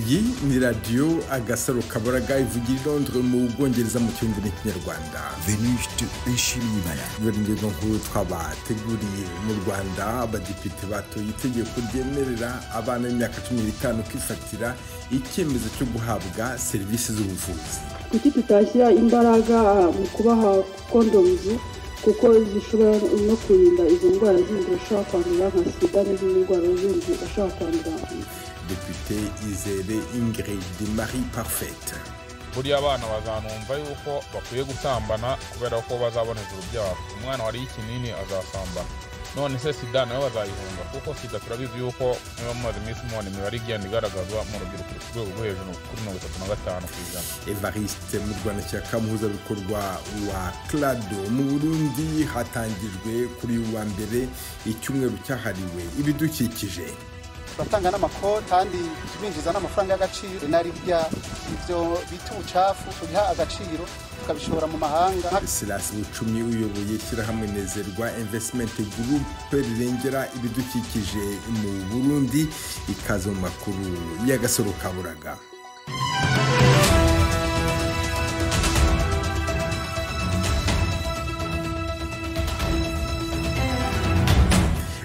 Iyi ni radiyo Agasaro Kaburaga ivugira i Londres mu Bwongereza mu Kirundi n'Ikinyarwanda. Venuste Nshimiyimana. Dore ingingo nkuru twabateguriye. Mu Rwanda, abadepite batoye itegeko ryemerera abana b'imyaka 15 kwifatira icyemezo cyo guhabwa serivisi z'ubuvuzi. Kuki tutashyira imbaraga mu kubaha condoms, kuko zishobora no kurinda izo ndwara zindi bashobora kwandura nka sida n'izindi ndwara zindi bashobora kwandura. Depite Izere Ingrid Marie Parfaite. Buriya abana bazanumva yuko bakwiye gusambana kubera ko bazaboneza urubyaro. Umwana wariye ikinini azasambana. None se sida nayo bazayihunga? Kuko sida turabizi yuko niba mumaze iminsi mubona imibare igenda igaragazwa mu rubyiruko ku rwego rwo hejuru kuri 35%. Evariste Murwanashyaka, muhuzabikorwa wa CLADHO. Mu Burundi hatangijwe kuri uyu wa mbere icyumweru cyahariwe ibidukikije. Turatanga n'amakori kandi tubinjiza n'amafaranga y'agaciro, naribya ibyo bita ubucafu tubiha agaciro tukabishora mu mahanga. Silas Bucumi uyoboye ishyirahamwe Nezerwa Investment Group rirengera ibidukikije mu Burundi. Ikaze mu makuru y'Agasaro Kaburaga.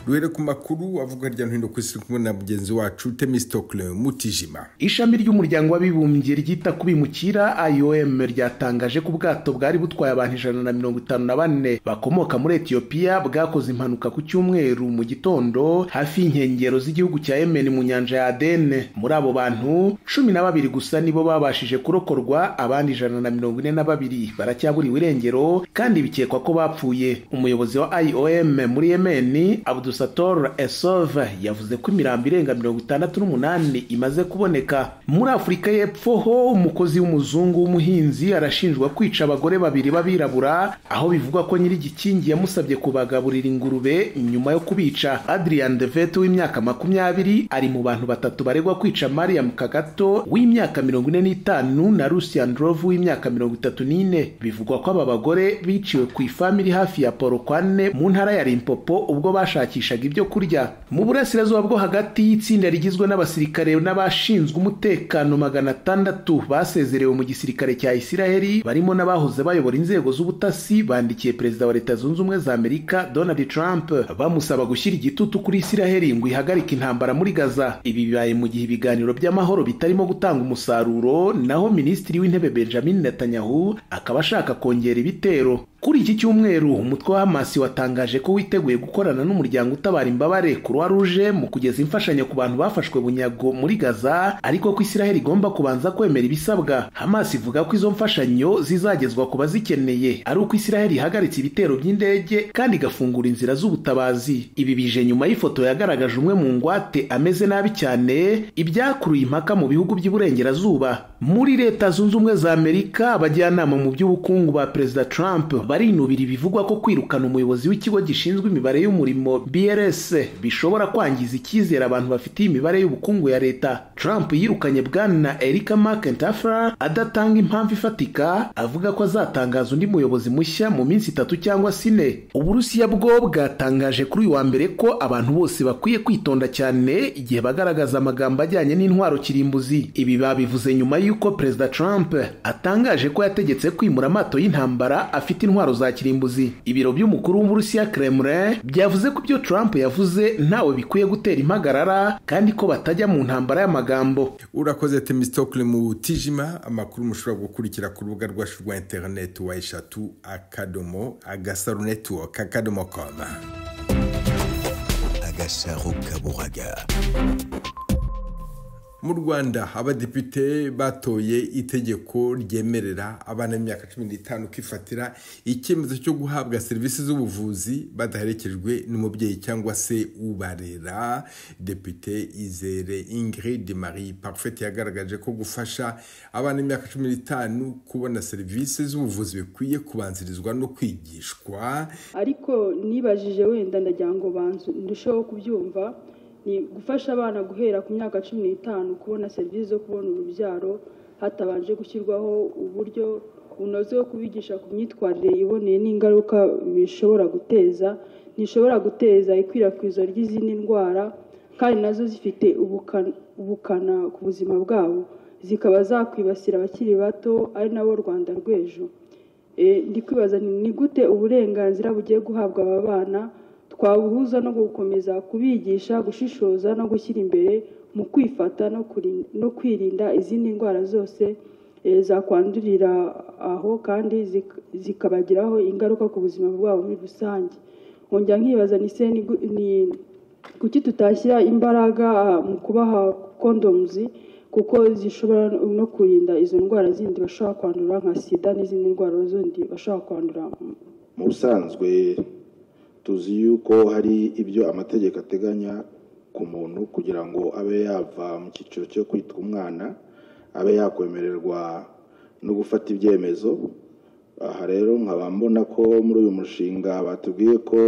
Duhere ku makuru avuga hirya no hino ku isi, kumwe na mugenzi wacu Temistocle Mutijima. Ishami ry'umuryango w'abibumbye ryita ku bimukira IOM ryatangaje ko ubwato bwari butwaye abantu 154 bakomoka muri Ethiopia bwakoze impanuka ku cyumweru mu gitondo hafi y'inkengero z'igihugu cya Yemen mu nyanja ya Aden. Muri abo bantu 12 gusa nibo babashije kurokorwa, abandi 142 baracyaburiwe irengero kandi bikekwa ko bapfuye. Umuyobozi wa IOM muri Yemen, Abdusator Esov, yavuze ko imirambo irenga 68 imaze kuboneka. Muri Afurika y'Epfo ho, umukozi w'umuzungu w'umuhinzi arashinjwa kwica abagore babiri b'abirabura, aho bivugwa ko nyir'igikingi yamusabye kubagaburira ingurube nyuma yo kubica. Adrian Devet w'imyaka 20 ari mu bantu batatu baregwa kwica Mariam Kagato w'imyaka 45 na Lucian Ndlovu w'imyaka 34. Bivugwa ko aba bagore biciwe ku ifamili hafi ya Polokwane mu ntara ya Limpopo ubwo bashakishaga ibyo kurya. Mu burasirazuba bwo hagati, y'itsinda rigizwe n'abasirikare n'abashinzwe umutekano 600 basezerewe mu gisirikare cya Isiraheli, barimo n'abahoze bayobora inzego z'ubutasi, bandikiye perezida wa Leta Zunze Ubumwe za Amerika Donald Trump bamusaba gushyira igitutu kuri Isiraheli ngo ihagarike intambara muri Gaza. Ibi bibaye mu gihe ibiganiro by'amahoro bitarimo gutanga umusaruro, naho Minisitiri w'Intebe Benjamin Netanyahu akaba ashaka kongera ibitero. Kuri iki cyumweru, umutwe wa Hamas watangaje ko witeguye gukorana n'umuryango utabara imbabare Croix Rouge mu kugeza imfashanyo ku bantu bafashwe bunyago muri Gaza, ariko ko Isiraheli igomba kubanza kwemera ibisabwa. Hamas ivuga ko izo mfashanyo zizagezwa ku bazikeneye ari uko Isiraheli ihagaritse ibitero by'indege kandi igafungura inzira z'ubutabazi. Ibi bije nyuma y'ifoto yagaragaje umwe mu ngwate ameze nabi cyane, ibyakuruye impaka mu bihugu by'iburengerazuba. Muri Leta Zunze Ubumwe za Amerika, abajyanama mu by'ubukungu ba Perezida Trump barinubira ibivugwa ko kwirukana umuyobozi w'ikigo gishinzwe imibare y'umurimo BRS bishobora kwangiza icyizere abantu bafitiye imibare y'ubukungu ya leta. Trump yirukanye bwana Erika McEntarfer adatanga impamvu ifatika, avuga ko azatangaza undi muyobozi mushya mu minsi 3 cyangwa 4. Uburusiya bwo bwatangaje kuri uyu wa mbere ko abantu bose bakwiye kwitonda cyane igihe bagaragaza amagambo ajyanye n'intwaro kirimbuzi. Ibi babivuze nyuma y'uko Perezida Trump atangaje ko yategetse kwimura amato y'intambara afite intwaro za kirimbuzi. Ibiro by'umukuru w'Uburusiya Kremlin byavuze ko ibyo Trump yavuze ntawe bikwiye gutera impagarara kandi ko batajya mu ntambara y'amagambo. Urakoze Temistocle Mutijima. Amakuru mushobora gukurikira ku rubuga rwacu rwa internet wa eshatu.agasaro network.com. Agasaro Kaburaga. Mu Rwanda, abadepite batoye itegeko ryemerera abana b'imyaka 15 kwifatira icyemezo cyo guhabwa serivisi z'ubuvuzi badaherekejwe n'umubyeyi cyangwa se ubarera. Depite Izere Ingrid Marie Parfaite yagaragaje ko gufasha abana b'imyaka 15 kubona serivisi z'ubuvuzi bikwiye kubanzirizwa no kwigishwa. Ariko nibajije wenda ndagira ngo ndusheho kubyumva, ni gufasha abana guhera ku myaka 15 kubona serivisi zo kubona urubyaro hatabanje gushyirwaho uburyo bunoze wo kubigisha ku myitwarire iboneye n'ingaruka bishobora guteza, ntishobora guteza ikwirakwizwa ry'izindi ndwara kandi nazo zifite ubukana ku buzima bwabo, zikaba zakwibasira abakiri bato ari nabo Rwanda rw'ejo. Ndi kwibaza ni gute uburenganzira bugiye guhabwa aba bana twabuhuza no gukomeza kubigisha gushishoza no gushyira imbere mu kwifata no kwirinda izindi ndwara zose zakwandurira aho kandi zikabagiraho ingaruka ku buzima bwabo muri rusange. Nkongera nkibaza ni kuki tutashyira imbaraga mu kubaha condoms, kuko zishobora no kurinda izo ndwara zindi bashobora kwandura nka sida n'izindi ndwara zindi bashobora kwandura. Mu busanzwe tuzi yuko hari ibyo amategeko ateganya ku muntu kugira ngo abe yava mu cyiciro cyo kwitwa umwana, abe yakwemererwa no gufata ibyemezo. Aha rero nkaba mbona ko muri uyu mushinga batubwiye ko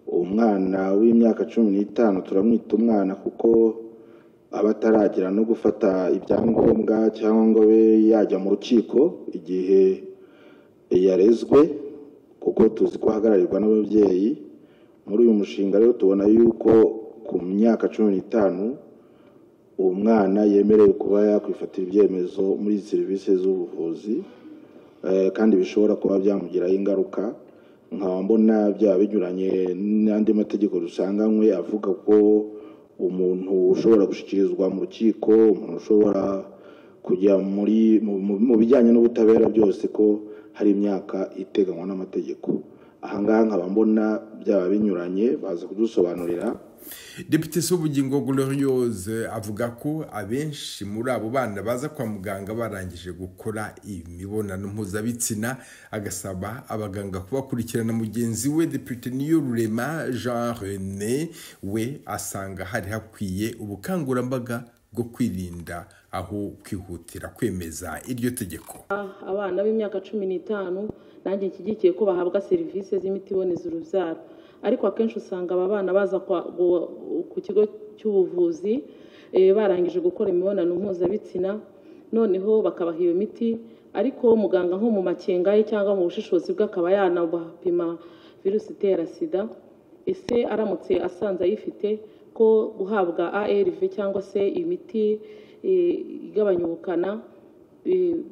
umwana w'imyaka 15 turamwita umwana kuko aba ataragira no gufata ibyangombwa cyangwa ngo abe yajya mu rukiko igihe yarezwe, kuko tuzi ko ahagararirwa n'ababyeyi. Muri uyu mushinga rero tubona yuko ku myaka 15 umwana yemerewe kuba yakwifatira ibyemezo muri serivisi z'ubuvuzi, kandi bishobora kuba byamugiraho ingaruka. Nkaba mbona byaba binyuranye n'andi mategeko dusanganywe avuga ko umuntu ushobora gushyikirizwa mu rukiko, umuntu ushobora kujya muri mu bijyanye n'ubutabera byose ko hari imyaka iteganywa n'amategeko. Aha ngaha nkaba mbona byaba binyuranye, baza kudusobanurira. Depite Sobugingo Gloriose avuga ko abenshi muri abo bana baza kwa muganga barangije gukora imibonano mpuzabitsina, agasaba abaganga kubakurikirana. Mugenzi we Depite Niyorurema Jean René we asanga hari hakwiye ubukangurambaga bwo kwirinda aho kwihutira kwemeza iryo tegeko. Abana b'imyaka 15 nanjye nshyigikiye ko bahabwa serivisi z'imiti iboneza urubyaro, ariko akenshi usanga aba bana baza ku kigo cy'ubuvuzi barangije gukora imibonano mpuzabitsina, noneho bakabaha iyo miti, ariko muganga nko mu makenga ye cyangwa mu bushishozi bwe akaba yanabapima virusi itera sida. Ese aramutse asanze ayifite, ko guhabwa ARV cyangwa se imiti igabanya ubukana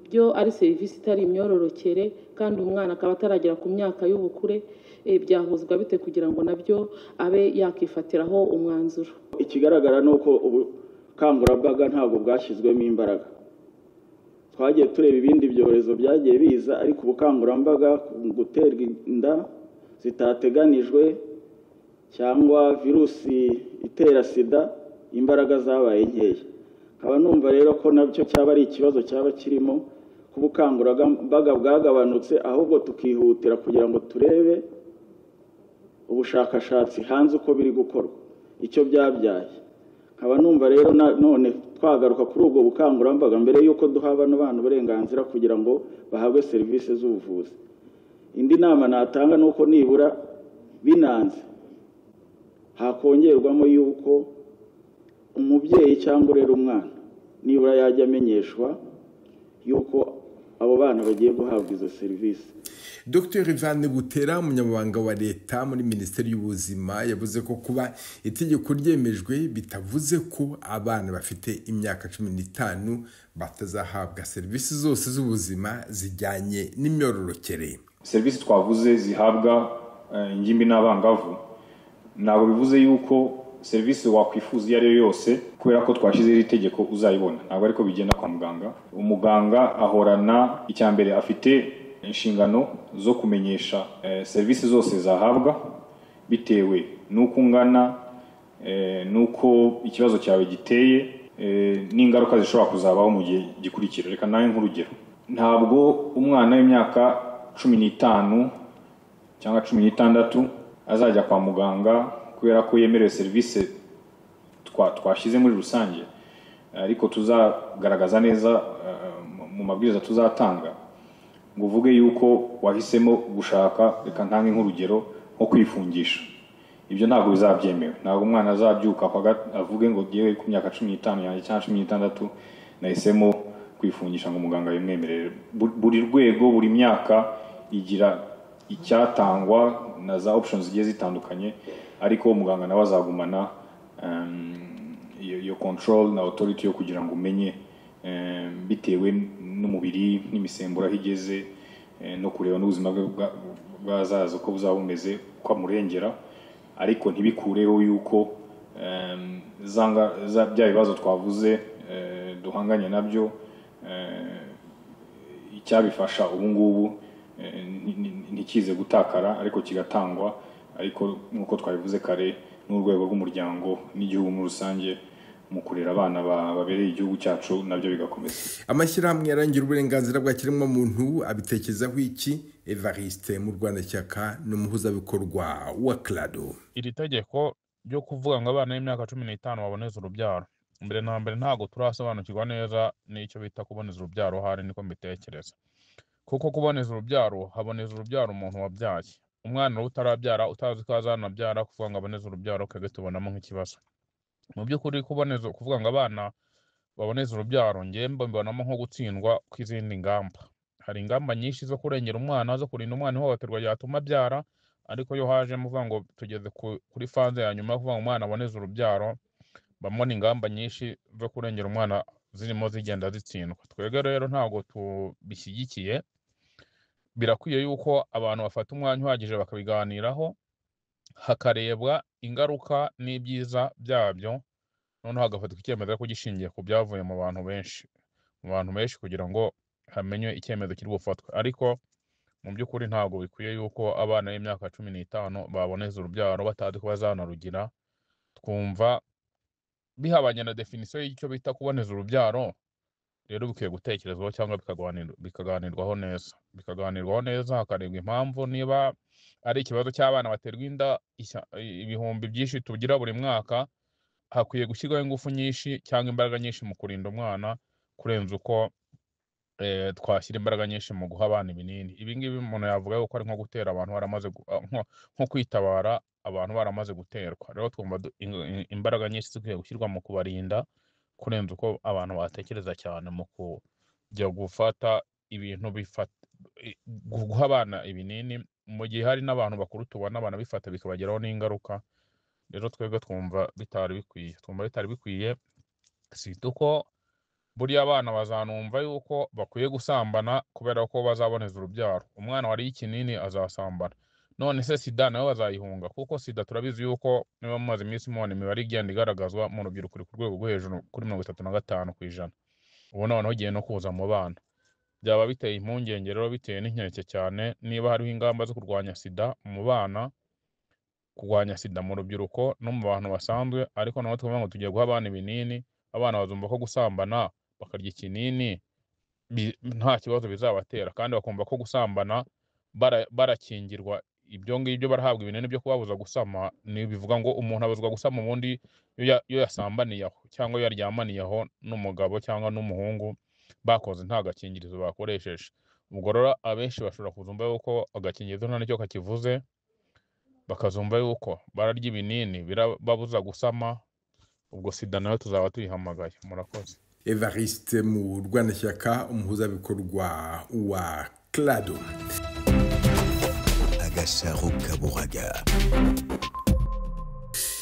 byo ari serivisi itari imyororokere, kandi umwana akaba ataragera ku myaka y'ubukure, byahuzwa bite kugira ngo nabyo abe yakifatiraho umwanzuro? Ikigaragara ni uko ubukangurambaga ntabwo bwashyizwemo imbaraga. Twagiye tureba ibindi byorezo byagiye biza, ariko ubukangurambaga guterwa inda zitateganijwe cyangwa virusi itera sida, imbaraga zabaye nkeya. Nkaba numva rero ko nabyo cyaba ari ikibazo cyaba kirimo, ko ubukangurambaga bwagabanutse, ahubwo tukihutira kugira ngo turebe ubushakashatsi hanze uko biri gukorwa, icyo byabyaye. Nkaba numva rero none twagaruka kuri ubwo bukangurambaga mbere y'uko duha bano bana uburenganzira kugira ngo bahabwe serivisi z'ubuvuzi. Indi nama natanga ni uko nibura binanze hakongerwamo yuko umubyeyi cyangwa urera umwana nibura yajya amenyeshwa yuko abo bana bagiye guhabwa izo serivisi. Dr Ivan Butera, umunyamabanga wa leta muri Minisiteri y'Ubuzima, yavuze ko kuba itegeko ryemejwe bitavuze ko abana bafite imyaka 15 batazahabwa serivisi zose z'ubuzima zijyanye n'imyororokere. Serivisi twavuze zihabwa ingimbi n'abangavu ntabwo bivuze yuko serivisi wakwifuza iyo ari yo yose kubera ko twashyizeho iri tegeko uzayibona. Ntabwo ariko bigenda kwa muganga. Umuganga ahorana icya mbere afite inshingano zo kumenyesha serivisi zose zahabwa bitewe n'uko ungana, n'uko ikibazo cyawe giteye, n'ingaruka zishobora kuzabaho mu gihe gikurikira. Reka nawe nk'urugero, ntabwo umwana w'imyaka 15 cyangwa 16 azajya kwa muganga kubera ko yemerewe serivisi twashyize muri rusange, ariko tuzagaragaza neza mu mabwiriza tuzatanga ngo uvuge yuko wahisemo gushaka, reka ntange nk'urugero nko kwifungisha. Ibyo ntabwo bizabyemewe. Ntabwo umwana azabyuka avuge ngo ngewe ku myaka 15 yanjye cyangwa 16 nahisemo kwifungisha ngo muganga yimwemerere. Buri rwego, buri myaka igira icyatangwa na za options zigiye zitandukanye, ariko muganga nawe azagumana iyo control na authority yo kugira ngo umenye bitewe n'umubiri n'imisemburo aho igeze, no kureba n'ubuzima bwe bw'ahazaza uko buzaba bumeze, uko amurengera, ariko ntibikureho yuko bya bibazo twavuze duhanganye nabyo. Icyabifasha ubu ngubu ntikize gutakara, ariko kigatangwa, ariko nk'uko twabivuze kare, n'urwego rw'umuryango n'igihugu muri rusange mu kurera abana babereye igihugu cyacu, nabyo bigakomeza. Amashyirahamwe yarangira uburenganzira bwa kiremwamuntu abitekerezaho iki? Evariste mu Rwanda Shyaka ni umuhuzabikorwa wa CLADHO. Iri tegeko ryo kuvuga ngo abana b'imyaka 15 baboneze urubyaro, mbere na mbere ntabwo turasobanukirwa neza n'icyo bita kuboneza urubyaro, hari niko mbitekereza, kuko kuboneza urubyaro haboneza urubyaro umuntu wabyaye. Umwana utarabyara utazi ko azanabyara, kuvuga ngo aboneze urubyaro twebwe tubonamo nk'ikibazo. Mu by'ukuri kuboneza, kuvuga ngo abana baboneze urubyaro, njye mbibonamo nko gutsindwa kw'izindi ngamba. Hari ingamba nyinshi zo kurengera umwana, zo kurinda umwana ihohoterwa ryatuma abyara, ariko yo hajemo kuvuga ngo tugeze kuri faze ya nyuma yo kuvuga ngo umwana aboneze urubyaro, bamona ingamba nyinshi zo kurengera umwana zirimo zigenda zitsindwa. Twebwe rero ntabwo tubishyigikiye. Birakwiye yuko abantu bafata umwanya uhagije bakabiganiraho, hakarebwa ingaruka n'ibyiza byabyo, noneho hagafatwa icyemezo ariko gishingiye ku byavuye mu bantu benshi, kugira ngo hamenywe icyemezo kiri bufatwe. Ariko mu by'ukuri ntabwo bikwiye yuko abana b'imyaka 15 baboneza urubyaro batazi ko bazanarugira. Twumva bihabanye na definisiyo y'icyo bita kuboneza urubyaro. Rero bikwiye gutekerezwaho cyangwa bikaganirwaho neza, hakarebwa impamvu, niba ari ikibazo cy'abana baterwa inda ibihumbi byinshi tugira buri mwaka, hakwiye gushyirwaho ingufu nyinshi cyangwa imbaraga nyinshi mu kurinda umwana kurenza uko twashyira imbaraga nyinshi mu guha abana ibinini. Ibi ngibi umuntu yavuga yuko ari nko gutera abantu baramaze nko kwitabara abantu baramaze guterwa. Rero twumva imbaraga nyinshi zikwiye gushyirwa mu kubarinda kurenza uko abantu batekereza cyane mu kujya gufata ibintu guha abana ibinini, mu gihe hari n'abantu bakuru tubona abana bifata bikabageraho n'ingaruka. Rero twebwe twumva bitari bikwiye, si uko buriya abana bazanumva yuko bakwiye gusambana kubera ko bazaboneza urubyaro. Umwana wariye ikinini azasambana. None se sida nayo bazayihunga? Kuko sida turabizi yuko niba mumaze iminsi mubona imibare igenda igaragazwa mu rubyiruko iri ku rwego rwo hejuru kuri 35%. Ubu noneho ugiye no kuza mu bana, byaba biteye impungenge rero, biteye n'inkeke cyane. Niba hariho ingamba zo kurwanya sida mu bana, kurwanya sida mu rubyiruko no mu bantu basanzwe, ariko naho tuvuga ngo tugiye guha abana ibinini, abana bazumva ko gusambana bakarya ikinini nta kibazo bizabatera, kandi bakumva ko gusambana barakingirwa ibyo ngibyo, barahabwa ibinini byo kubabuza gusama. Ni bivuga ngo umuntu abuzwa gusama ubundi iyo yasambaniye aho cyangwa iyo yaryamaniye aho n'umugabo cyangwa n'umuhungu bakoze nta gakingirizo bakoresheje. Ubwo rero abenshi bashobora kuzumva yuko agakingirizo nta nicyo kakivuze, bakazumva yuko bararya ibinini birababuza gusama. Ubwo sida nayo tuzaba tuyihamagaye. Murakoze. Evariste mu Rwanda Shyaka, umuhuzabikorwa wa CLADHO. Agasaro Kaburaga.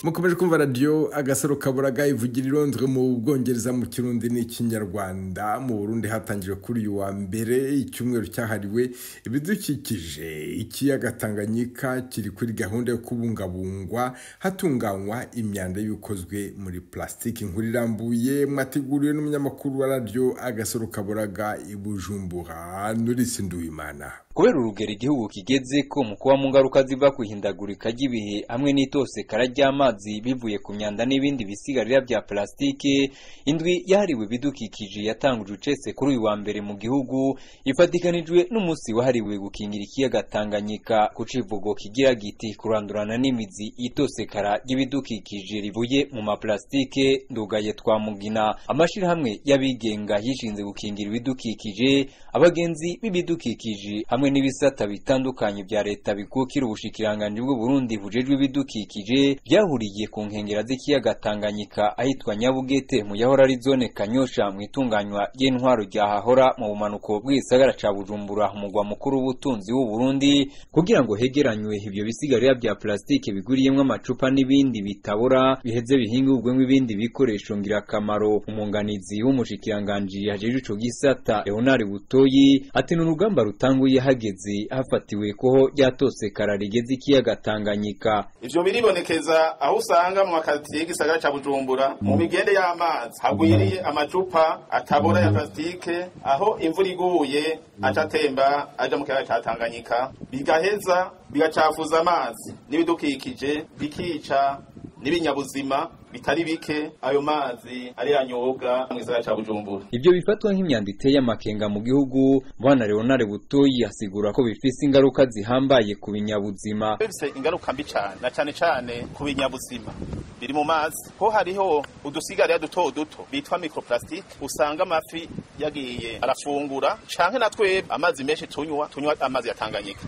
Mukomeje kumva radio Agasaro Kaburaga ivugira i Londres mu Bwongereza mu Kirundi n'iKinyarwanda. Mu Burundi hatangijwe kuri uyu wa mbere icyumweru cyahariwe ibidukikije. Ikiyaga Tanganyika kiri kuri gahunda yo kubungabungwa hatunganywa imyanda y'ukozwe muri plastiki. Inkuru irambuye mwateguriwe n'umunyamakuru wa radio Agasaro Kaburaga i Bujumbura, Norisi Nduwimana. Kubera urugero igihugu kigeze ko mu kuba mu ngaruka ziva kuhindagurika ry'ibihe hamwe n'itosekara ry'amazi bivuye ku myanda n'ibindi bisigarira bya plastike, indwi yahariwe ibidukikije yatangujwe icese kuri uyu wa mbere mu gihugu, ifatikanijwe n'umunsi wahariwe gukingira ikiyaga Tanganyika ku civugo kigira giti kurandurana n'imizi itosekara ry'ibidukikije rivuye mu maplastike. Ndugaye Twamugina, amashirahamwe y'abigenga yishinze gukingira ibidukikije, abagenzi b'ibidukikije hamwe n'ibisata bitandukanye bya leta bikukira ubushikiranganje bw'u Burundi bujejwe ibidukikije byahuriye bahuriye ku nkengera z'ikiyaga Tanganyika ahitwa Nyabugete mu yahora ari zone Kanyosha mu itunganywa ry'intwaro ryahahora mu bumanuko bw'igisagara ca Bujumbura, umugwa mukuru w'ubutunzi w'u Burundi, kugira ngo hegeranywe ivyo bisigarira vya plastike biguriyemwo amacupa n'ibindi bitabora biheze bihingurwemwo ibindi bikoresho ngirakamaro. Umwunganizi w'umushikiranganji ajejwe ico gisata Leonard Butoyi ati ni urugamba rutanguye hageze hafatiwe koho ryatosekara rigeze ikiyaga Tanganyika. Ivyo biribonekeza aho usanga mu makaritsiye y'igisagara ca Bujumbura mu migende y'amazi hagwiriye amacupa atabora ya plastike, aho imvura iguye aca atemba aja mu kiyaga ca Tanganyika, bigaheza bigacafuza amazi n'ibidukikije, bikica n'ibinyabuzima bitari bike ayo mazi ari yanyobwa mu gisagara ca Bujumbura. Ibyo bifatwa nk'imyanda iteye amakenga mu gihugu, Bwana Leonard Butoyi asigura ko bifise ingaruka zihambaye ku binyabuzima. Bifise ingaruka mbi cane, na cane cane ku binyabuzima biri mu mazi, ko hariho udusigarira duto duto bitwa microplastic usanga amafi yagiye arafungura, canke natwe amazi menshi tunywa amazi ya Tanganyika.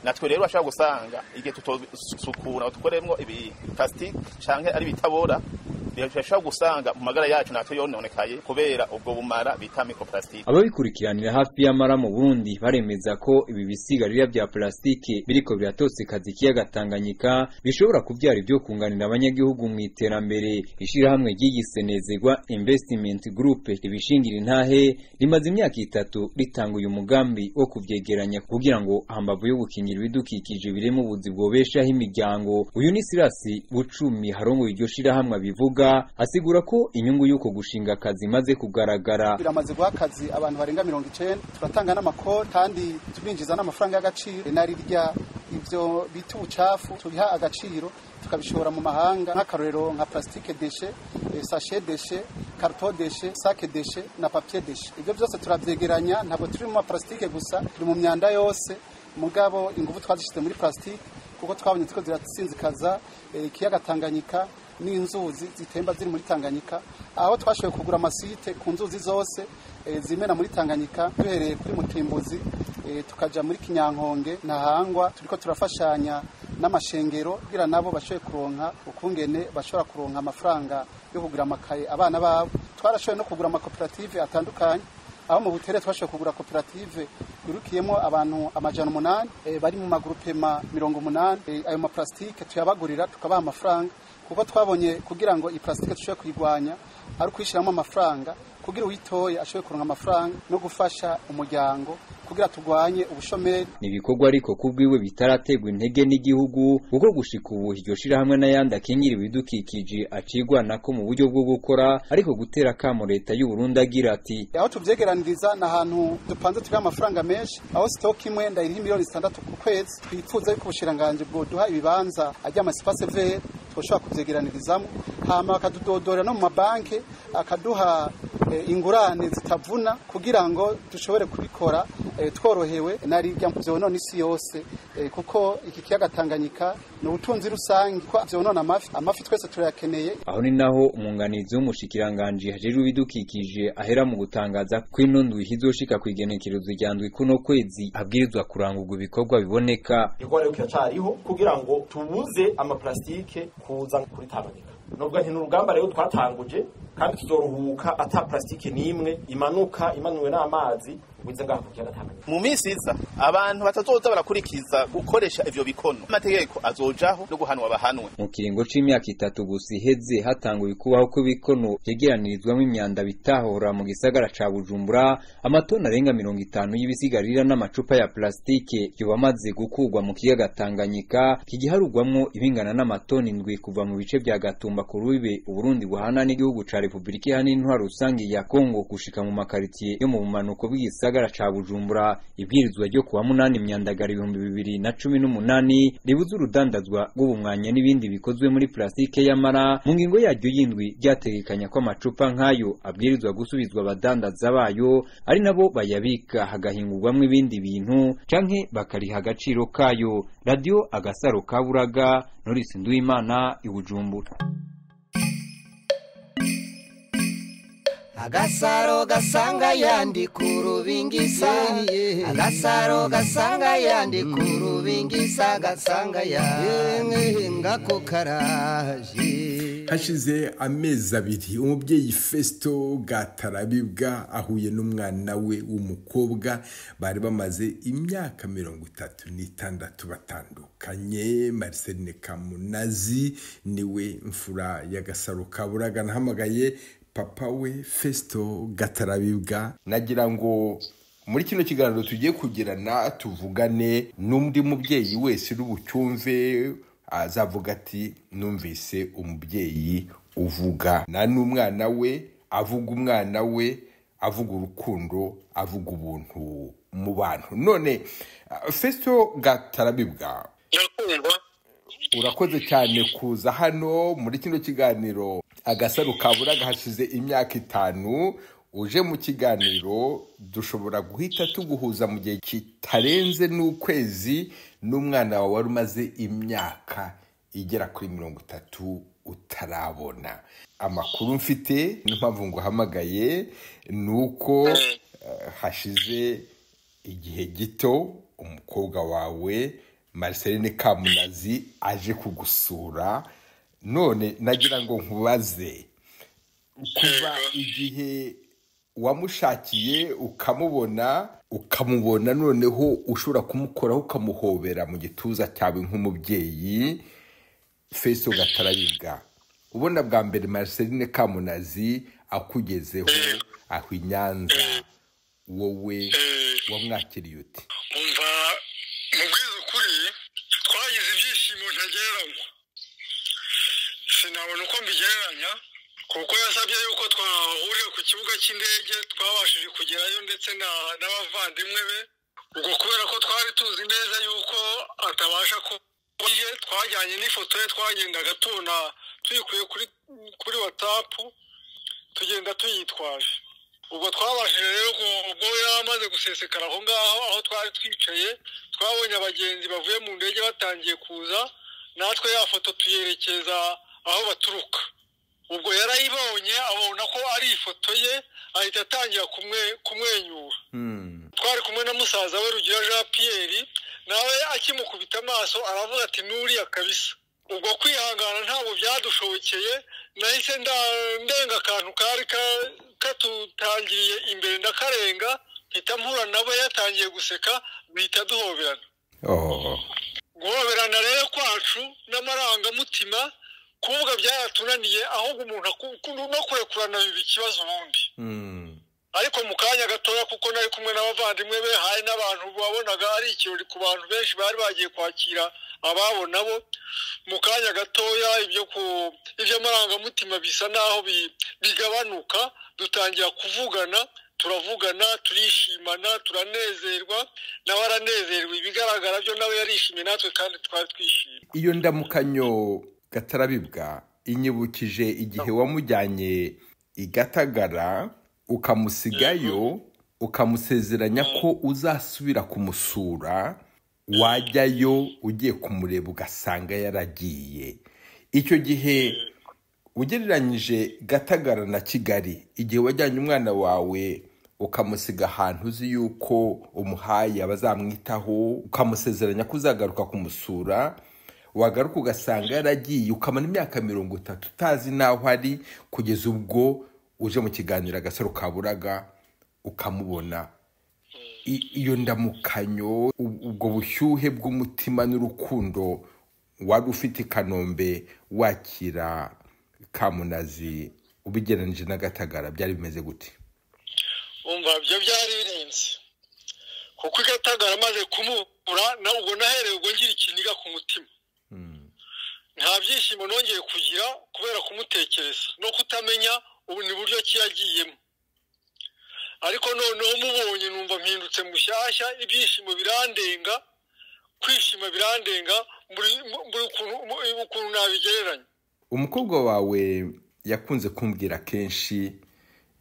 Natwe rero bashobora gusanga igihe tutosukura tukoremwo ibi plastic canke ari bitabora, bishobora gusanga mu magara yacu natwe yononekaye kubera ubwo bumara bita microplastic. Ababikurikiranira hafi y'amara mu Burundi baremeza ko ibi bisigarira vya plastike biriko biratosekaza ikiyaga Tanganyika bishobora kuvyara ivyo kunganira abanyagihugu mu iterambere. Ishirahamwe ry'igisenezerwa Investment Group ribishingira intahe rimaze imyaka 3 ritanguye umugambi wo kuvyegeranya kugira ngo hambavu yo gukingira ibidukikije birimo ubuzi bwobeshaho imiryango. Uyu ni Sirasi Bucumi harongoye iryo shirahamwe abivuga, asigura ko inyungu y'uko gushinga akazi imaze kugaragara. Biramaze guha akazi abantu barenga 90, turatanga n'amakori kandi tubinjiza n'amafaranga y'agaciro. Narirya ivyo bita ubucafu tubiha agaciro tukabishora mu mahanga, nk'akarorero nka plastique déchet, sachet déchet, carton déchet, sac déchet na papier déchet. Ivyo byose turavyegeranya, ntabwo turi mu plastique gusa, turi mu myanda yose, mugabo ingufu twazishize muri plastique kuko twabonye tuko ziratsinzikaza ikiyaga Tanganyika n'inzuzi zitemba ziri muri Tanganyika, aho twashoboye kugura amasite ku nzuzi zose zimena muri Tanganyika, duhereye kuri Mutimbuzi tukaja muri Kinyankonge na Hangwa. Turiko turafashanya n'amashengero kugira nabo bashoboye kuronka ukungene bashobora kuronka amafaranga yo kugura amakaye abana babo. Twarashoboye no kugura amakoperative atandukanye, aho mu Butere twashoboye kugura koperative irukiyemo abantu 800 bari mu magrupema 80. Ayo maplastike tuyabagurira tukabaha amafaranga, kuko twabonye kugira ngo iplastike dushobore kuyirwanya ari kuyishiramo amafaranga kugira uwitoye ashobore kuronka amafaranga no gufasha umuryango kugira tugwanye ubushomeri. Ni ibikorwa ariko kubwiwe bitarategwa intege n'igihugu, kuko gushika ubu iryo shirahamwe n'ayandi akingira ibidukikije acigwa nako mu buryo bwo gukora, ariko gutera kamo leta y'u Burundi agira ati aho tuvyegeraniriza na hantu dupanze turi amafaranga menshi, aho stock imwe ndayiriha miliyoni 6 ku kwezi. Twipfuza yuko ubushiranganje bwoduha ibibanza ajya ama espace vert twoshobora kuvyegeranirizamo, hama akadudodorera no mu mabanki akaduha ingurane zitavuna kugira ngo dushobore kubikora tworohewe. Narirya vyonona isi yose, kuko iki kiyaga Tanganyika ni ubutunzi rusange, ko vyonona amafi twese turayakeneye. Aho ni naho umwunganizi w'umushikiranganji ajejwe ibidukikije ahera mu gutangaza ko ino ndwi izoshika kw'igenekerezo rya ndwi kuno kwezi abwirizwa kurangurwa ibikorwa biboneka. Igikorwa rero kiracariho kugira ngo tubuze amaplastike kuza kuri Tanganyika. Nubwo nti n'urugamba rero twatanguje kandi tuzoruhuka ata plastike nimwe imanuka imanuwe n'amazi wize ngaho kukiyaga Tanganyika. Mu minsi iza abantu batazoza barakurikiza gukoresha ivyo bikono, amategeko azojaho no guhanwa bahanwe. Mu kiringo c'imyaka 3 gusa iheze hatanguye kubaho ko ibikono vyegeranirizwamo imyanda bitahora mu gisagara ca Bujumbura, amatoni arenga 50 y'ibisigarira n'amacupa ya plastike yoba amaze gukurwa mu kiyaga Tanganyika, kigiharugwamwo ibingana n'amatoni 7 kuva mu bice vya Gatumba ku rubibe Uburundi buhana n'igihugu ca Republika Iharanira Intwaro Rusangi ya Kongo gushika mu makaritiye yo mu bumanuko bw'igisagara ca Bujumbura. Ibwirizwa ryo kuwa 8 Myandagara 2018 ribuza urudandazwa rw'ubumwanya n'ibindi bikozwe muri plastike y'amara, mu ngingo yaryo y'indwi ryategekanya ko amacupa nk'ayo abwirizwa gusubizwa abadandaza bayo ari nabo bayabika hagahingurwamwo ibindi bintu canke bakariha agaciro kayo. Radio Agasaro Kaburaga, Norisi Nduwimana, i Bujumbura. Agasaro gasanga yandi kurubingisa, agasaro gasanga yandi kurubingisa, gasanga yandi ngako karaje. Hashize amezi 2 umubyeyi Festo Gatarabibwa ahuye n'umwana we w'umukobwa bari bamaze imyaka 36 batandukanye. Marceline Kamunazi niwe mfura ya Gasaro Kaburaga. Nahamagaye papa we Festo Gatarabibwa nagira ngo muri kino kiganiro tugiye kugirana tuvugane n'undi mubyeyi wese uri azavuga ati numvise umubyeyi uvuga na n'umwana we avuga umwana we avuga urukundo avuga ubuntu mu bantu. None Festo Gatarabibwa, urakoze cyane kuza hano muri kino kiganiro Agasaro Kaburaga. Hashize imyaka 5 uje mu kiganiro, dushobora guhita tuguhuza mu gihe kitarenze n'ukwezi n'umwana wawe wari umaze imyaka igera kuri 30 utarabona. Amakuru mfite n'impamvu nguhamagaye nuko hashize igihe gito umukobwa wawe Marceline Kamunazi aje kugusura. None nagira ngo nkubaze, kuva igihe wamushakiye ukamubona noneho ushobora kumukoraho ukamuhobera mu gituza cyawe nk'umubyeyi, Festo Gatarabibwa, ubona bwa mbere Marceline Kamunazi akugezeho aho i Nyanza, wowe wamwakiriye ute? Umva mubwiza ukuri, twagize ibyishimo ntagereranywa, sinabona uko mbigereranya, kuko yasabye yuko twahurira ku kibuga cy'indege, twabashije kugerayo ndetse n'abavandimwe be. Ubwo kubera ko twari tuzi neza yuko atabasha kuye, twajyanye n'ifoto ye, twagendaga tubona tuyikuye kuri WhatsApp, tugenda tuyitwaje. Ubwo twabashije rero, ubwo yari amaze gusesekara aho ngaho aho twari twicaye, twabonye abagenzi bavuye mu ndege batangiye kuza, natwe ya foto tuyerekeza aho baturuka. Ubwo yarayibonye abona ko ari ifoto ye, ahita atangira kumwenyura. Twari kumwe na musaza we Rugira Jean Pierre, nawe akimukubita amaso aravuga ati nuriya kabisa. Ubwo kwihangana ntabwo byadushobokeye, nahise ndenga akantu kari katutangiriye imbere ndakarenga, mpita mpura nabo yatangiye guseka, bihita duhoberana. Guhoberana rero kwacu n'amarangamutima kuvuga byaratunaniye, ahubwo umuntu no kurekurana biba ikibazo ubundi. Ariko mu kanya gatoya, kuko nari kumwe n'abavandimwe be, hari n'abantu babonaga ari ikirori ku bantu benshi bari bagiye kwakira ababo nabo, mu kanya gatoya iby'amarangamutima bisa naho bigabanuka, dutangira kuvugana, turavugana, turishimana, turanezerwa, nawe aranezerwa, ibigaragara byo nawe yarishimye, natwe kandi twari twishimye. Iyo ndamukanyo Gatarabibwa inyibukije igihe wamujyanye i Gatagara ukamusigayo, ukamusezeranya ko uzasubira kumusura, wajyayo ugiye kumureba ugasanga yaragiye. Icyo gihe ugereranyije Gatagara na Kigali, igihe wajyanye umwana wawe ukamusiga ahantu uzi yuko umuhaye abazamwitaho, ukamusezeranya ko uzagaruka kumusura, wagaruka ugasanga yaragiye, ukamara imyaka 30 utazi naho ari, kugeza ubwo uje mu kiganiro Agasaro Kaburaga ukamubona. Iyo ndamukanyo, ubwo bushyuhe bw'umutima n'urukundo wari ufite i Kanombe wakira Kamunazi ubigereranyije na Gatagara, byari bimeze gute? Umva byo byari birenze, kuko i Gatagara amaze kumubura, ubwo nahereye ubwo ngira ikiniga ku mutima. Nta byishimo nongeye kugira kubera kumutekereza no kutamenya ubu ni buryo ki yagiyemo. Ariko noneho mubonye numva mpindutse mushyashya, ibyishimo birandenga, kwishima birandenga, muri ukuntu nabigereranya. Umukobwa wawe yakunze kumbwira kenshi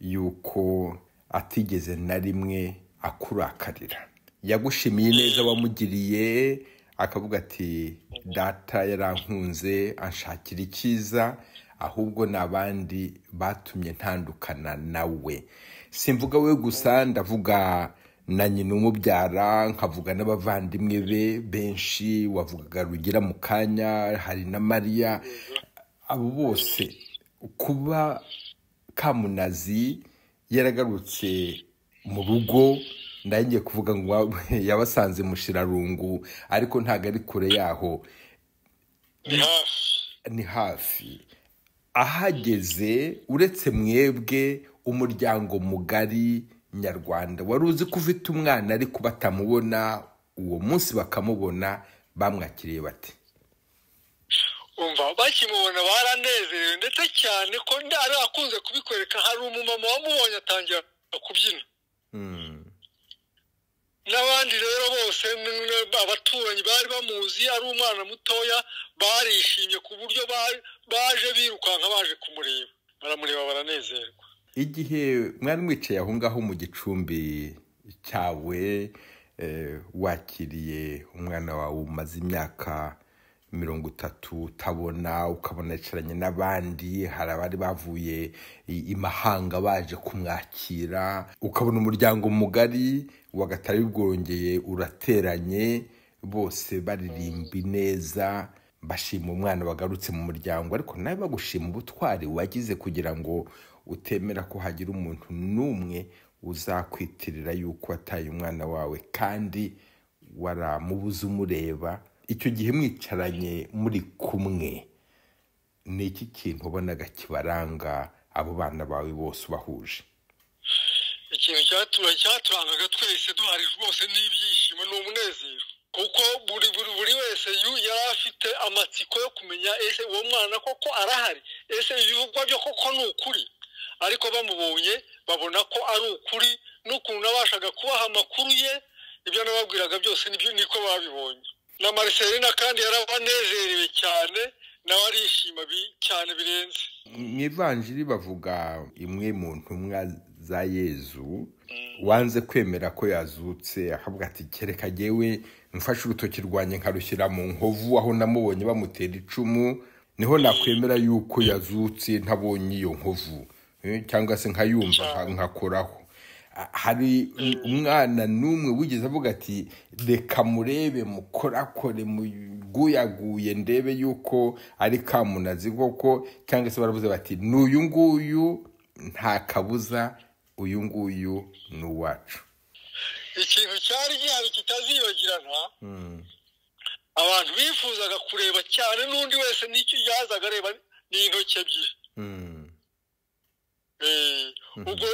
yuko atigeze na rimwe akurakarira, yagushimiye neza wamugiriye, akavuga ati data yarankunze anshakira icyiza, ahubwo n'abandi batumye ntandukana nawe. Simvuga we gusa, ndavuga na nyina umubyara, nkavuga n'abavandimwe be benshi, wavugaga Rugira mu kanya, hari na Mariya, abo bose. Kuba Kamunazi yaragarutse mu rugo, ndangiye kuvuga ngo yabasanze mushirarungu, ariko ntago ari kure yaho, ni hafi. Ahageze uretse mwebwe umuryango mugari nyarwanda wari uzi ko ufite umwana ariko batamubona, uwo munsi bakamubona, bamwakiriye bate? Umva, bakimubona baranezerewe ndetse cyane ko ari akunze kubikwereka. Hari umumama wamubonye atangira kubyina, n'abandi rero bose abaturanyi bari bamuzi ari umwana mutoya barishimye ku buryo baje birukanka baje kumureba, baramureba baranezerwa. Igihe mwari mwicaye aho ngaho mu gicumbi cyawe, wakiriye umwana wawe umaze imyaka 30 utabona, ukabona yicaranye n'abandi, hari abari bavuye imahanga baje kumwakira, ukabona umuryango mugari wa Gatare bwongeye urateranye, bose baririmba neza, bashima umwana wagarutse mu muryango, ariko nawe bagushima ubutwari wagize kugira ngo utemera ko hagira umuntu n'umwe uzakwitirira yuko wataye umwana wawe kandi waramubuze umureba. Icyo gihe mwicaranye muri kumwe, ni iki kintu ubonaga kibaranga abo bana bawe bose ubahuje? Ikintu cyaturangaga twese duhari rwose n'ibyishimo n'umunezero, kuko buri wese yari afite amatsiko yo kumenya ese uwo mwana koko arahari, ese ibivugwa byo koko ni ukuri. Ariko bamubonye babona ko ari ukuri, n'ukuntu nabashaga kubaha amakuru ye, ibyo nababwiraga byose nibyo niko babibonye. Na Marcelina kandi yarabanezerewe cyane, nawe arishima cyane birenze. Mu ivanjiri bavuga imwe mu ntumwa za Yezu wanze kwemera ko yazutse, akavuga ati kereka jyewe mfashe urutoki rwanjye nkarushyira mu nkovu aho namubonye bamutera icumu, niho nakwemera yuko yazutse ntabonye iyo nkovu, cyangwa se nkayumva nkakoraho. Hari umwana n'umwe wigeze avuga ati reka murebe mukorakore muguyaguye ndebe yuko ari Kamunazi koko, cyangwa se baravuze bati n'uyu nguyu nta kabuza, uyu nguyu ni uwacu? Ikintu cyari gihari kitazibagirana, abantu bifuzaga kureba cyane, n'undi wese n'icyo yazaga areba ni intoki ebyiri. Ubwo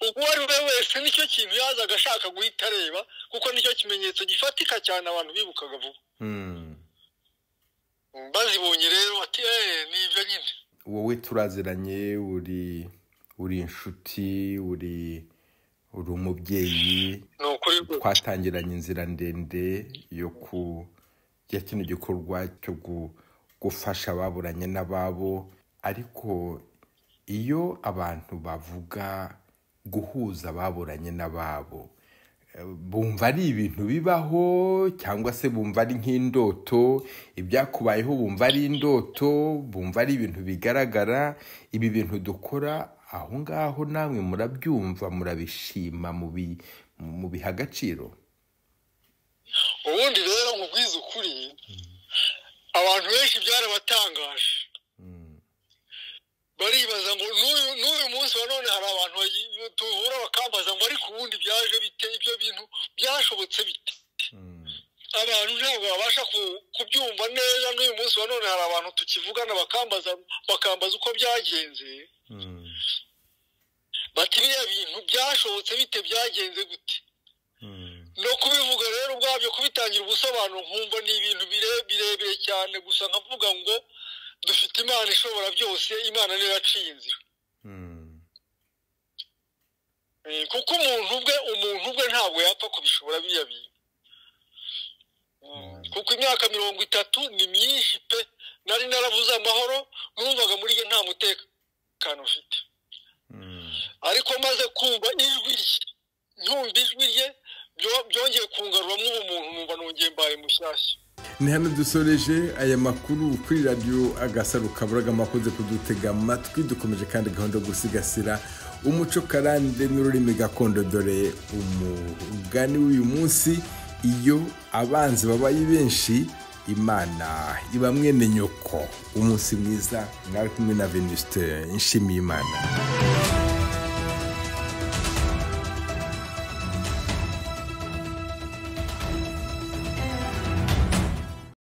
uwo ari we wese nicyo kintu yazaga ashaka guhita areba, kuko nicyo kimenyetso gifatika cyane abantu bibukaga vuba. Bazibonye rero bati ni ibyo nyine. Wowe turaziranye, uri inshuti, uri umubyeyi, twatangiranye inzira ndende yo kujya kino gikorwa cyo gufasha ababuranye n'ababo. Ariko iyo abantu bavuga guhuza ababuranye n'ababo, bumva ari ibintu bibaho cyangwa se bumva ari nk'indoto? Ibyakubayeho bumva ari indoto, bumva ari ibintu bigaragara? Ibi bintu dukora aho ngaho namwe murabyumva, murabishima, mubiha agaciro? Ubundi rero nkubwiza ukuri, abantu benshi byarabatangaje, baribaza ngo n'uyu munsi wa none hari abantu duhura bakambaza ngo ariko ubundi byaje bite, ibyo bintu byashobotse bite? Abantu ntabwo babasha kubyumva neza. N'uyu munsi wa none hari abantu tukivugana bakambaza uko byagenze, bati biriya bintu byashobotse bite, byagenze gute? No kubivuga rero ubwabyo, kubitangira ubusobanuro, nkumva ni ibintu birebire cyane. Gusa nkavuga ngo dufite Imana ishobora byose, Imana niyo yaciye inzira. Kuko umuntu ubwe ntabwo yapfa kubishobora biriya bintu, kuko imyaka 30 ni myinshi pe. Nari narabuze amahoro, numvaga muri njye nta mutekano ufite, ariko maze kumva ijwi rye, nkumva ijwi rye byongeye kungaruramo ubumuntu, numva nongeye mbaye mushyashya. Ni hano dusoreje aya makuru kuri radiyo Agasaro Kaburaga. Makoze kudutega amatwi. Dukomeje kandi gahunda yo gusigasira umuco karande n'ururimi gakondo. Dore umugani w'uyu munsi: iyo abanzi babaye benshi, Imana iba mwene nyoko. Umunsi mwiza, mwari kumwe na Venuste Nshimiyimana.